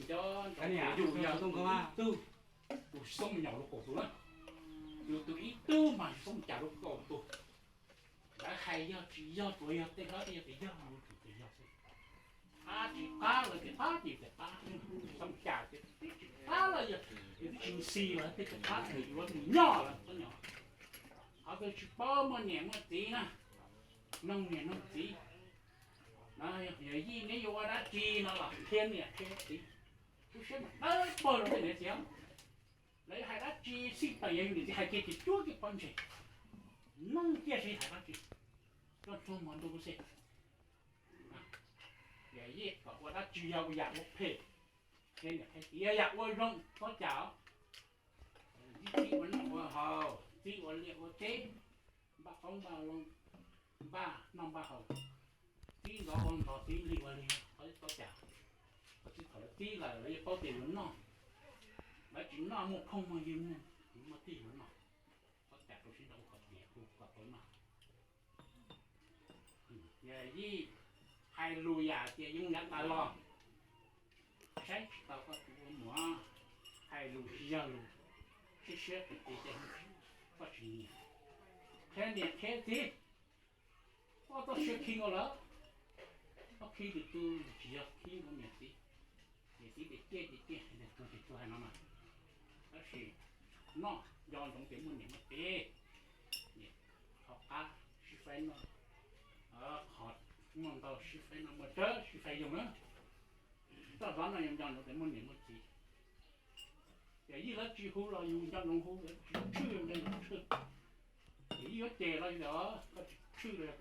Cov ntawd yus yog tus ib tug, tus tsis txhob mus nyaum luag kaum tus na. Yus tus ib tug mas tsis txhob mus nyaum luag kaum tus. Lawv hais yog tsis yog tsuas yog tej hlob tej yog tias yog yus tseem tias yog xwb. Qab tsis qab lawv tias qab ces tias qab, tsis txhob mus nyaum tias tsis qab los yog yus twb tsis xis los tej tias qab ces yuav mus nyob lawm txhob nyob. Qhov twg tsis paub muaj niam muaj txiv na, noog niam noog txiv. Yog yij neb yuav ua dab tsi no los qhia niam qhia txiv, lub siab mas dawb paug rau tej niam txiv. Lawv hais dab tsi xij peem yog yus niam txiv hais kiag ces cuab kiag pob ntseg, mloog kiag seb hais dab tsi, tuaj tsuag muag ntuj lub xij. Yog yij kom ua dab tsi yog ua yam ua phem, qhia niam qhia txiv, yog yam ua zoo txhob cas os. Txib ua noj ua haus, txib ua liaj ua teb, npaj qoob npaj loo, npaj noj npaj haus, txib ntxov ua ntxov, txib lig ua lig, txhob cas. Txij thaum lawv txib lawm lawv yeej paub tias yuav noj, lawv tsis noj muaj phooj muaj ywg muaj kwv muaj tij yuav noj, txhob cas rau siab nrog ua kom tiav hu kom tau noj. Yog yij hais lus yam tias yeej yav tas los, saib tsis taus koj tus ua muam, hais lus tsis yog lus, siab siab qis qis ces koj tsis nyiam. Qhia niam qhia txiv, koj txoj sia khi nkaus lawm, koj khi lwm tus tsis yog khi nkaus niam txiv. Niam txiv tias ciaj ces ciaj, tias tuag ces tuag hais no mas. Tab sis noj nco ntsoov tias muaj niam muaj txiv, niam qhov qab sib faib noj, qhov muaj ntau sib faib noj, muaj tsawg sib faib yoog na. Txoj hlab no yus nco ntsoov tias muaj niam muaj txiv. Yog yij lawv tsis hu los yus nco ntsoov hu, lawv tsis tshwj nco ntsoov tshwj. Yog yij yuav cem los yus tias koj tsis tshwj los yog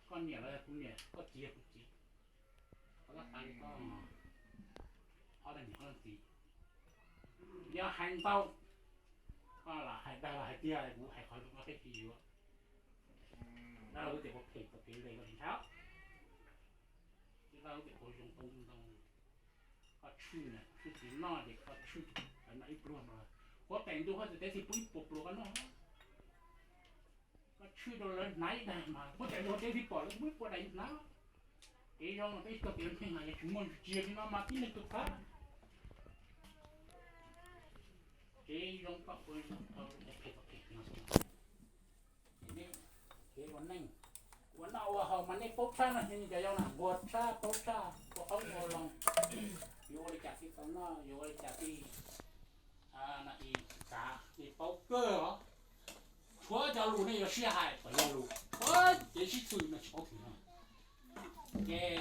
koj niam los yog kuv niam, koj txiv yog kuv txiv, koj tab tas li koj, ob leeg niam ob leeg txiv. Yog hais ntau, koj lam hais dag los hais tiag, kuv hais qhov zoo koj pheej tsis yuav. Dab laug wb tias ua phem tau kev le koj tsis ntshai. Dab laug wb tias ua zoo tau ntau, koj tshwj niam tshwj txiv noj ces koj tshwj, noj ib pluag no, huab tais ntuj huab tais teb thiaj pub ib puas pluas koj noj. Koj tshwj rau lawv hnav ib daim mas huab tais ntuj huab tais teb thiaj pom lawv muab ib puas daim hnav. Kev zoo peb tau kev neeg mas yog tsis muaj tsis yog li no mas tib neeg tus qab. Kev zoo koj ua zoo tau, kev phem koj phem no xwb. Kev ua neej, ua noj ua haus mas nej paub tshaj no, cov yau na nquag tshaj paub tshaj ua qoob ua loo. Yuav ua li cas thiaj tau noj, yuav ua li cas thiaj, no, txav li paub kawg os. Tshuav cov lus nej yuav sib hais kom yog lus, tshuav kev sib txwv no tsis paub twg no. Ces